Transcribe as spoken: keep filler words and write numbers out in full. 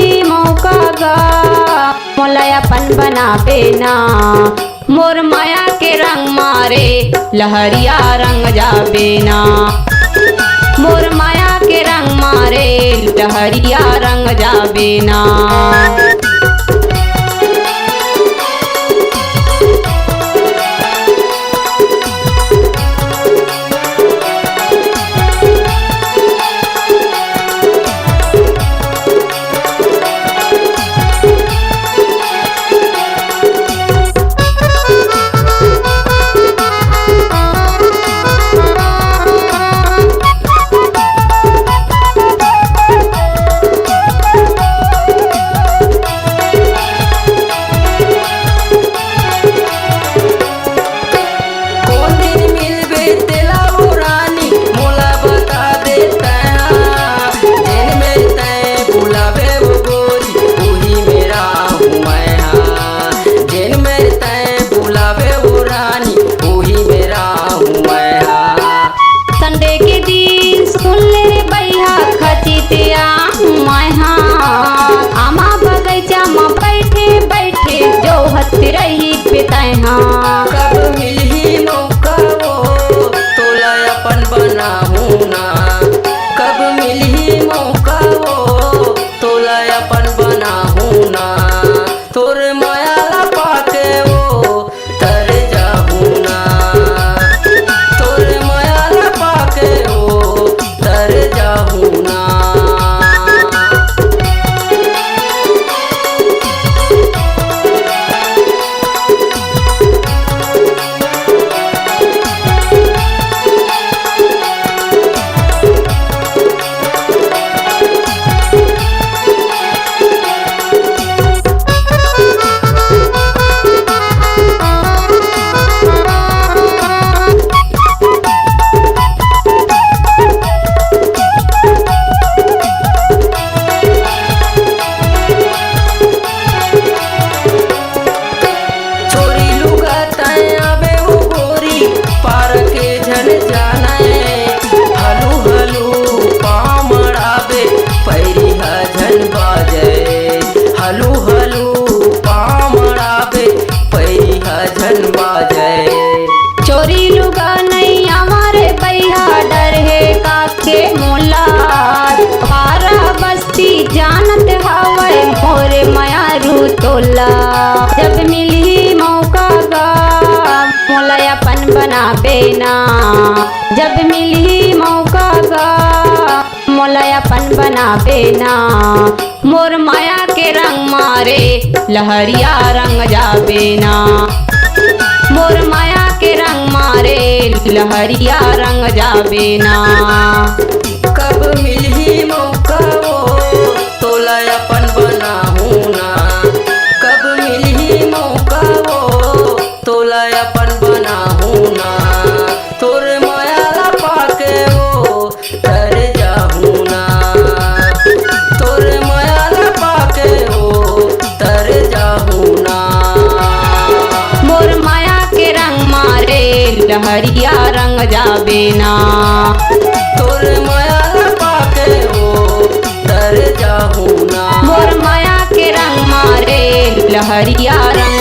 मिलही मौका गा, मोला अपन बनाबे ना। मोर माया के रंग मारे लहरिया रंग जाबे ना। मोर माया के रंग मारे लहरिया रंग जाबे ना। कोन दिन मिलबे तेला ओ रानी, मोला बता दे तैं हा। जेन मेर तैं बुलाबे ओ गोरी, उही मेर आहूँ मैं हा। जेन मेर तैं बुलाबे ओ रानी, उही मेर आहूँ मैं हा। संडे के दिन सुन ले रे बइहा, खचित आहूँ मैं हा। आमा बगइचा म बइठे बइठे जोहत रहिबे तैं हा। कब मिलही मौका ओ, तोला अपन बनाहूँ ना। कब मिलही मौका ओ, तोला अपन बनाहूँ ना। तोर माया ला पाके ओ, तर जाहूँ ना। तोर माया ला पाके ओ, तर जाहूँ ना। छोरी लुगा तैं आबे ओ गोरी, पार के झन जानय। हलू हलू पाँव मड़ाबे, पैरी ह झन बाजय। हलू हलू पाँव मड़ाबे, पैरी ह झन बाजय। छोरी लुगा नइ आवा रे बइहा, डर हे का के मोला। पारा बस्ती जानत हवय मोरे मयारू तोला। जब मिलही मौका गा, मोला अपन बनाबे ना। जब मिलही मौका गा, मोला अपन बनाबे ना। मोर माया के रंग मारे लहरिया रंग जाबे ना। मोर माया के रंग मारे लहरिया रंग जाबे ना। कब मिलही मौका ओ, तोला अपन बनाहूँ ना। कब मिलही मौका ओ, तोला अपन बनाहूँ ना। तोर माया ला पाके ओ, तर जाहूँ ना। तोर माया ला पाके ओ, तर जाहूँ ना। मोर माया के रंग मारे लहरिया रंग जाबे ना। तोर माया ला पाके ओ, तर जाहूँ ना। मोर माया के रंग मारे लहरिया रंग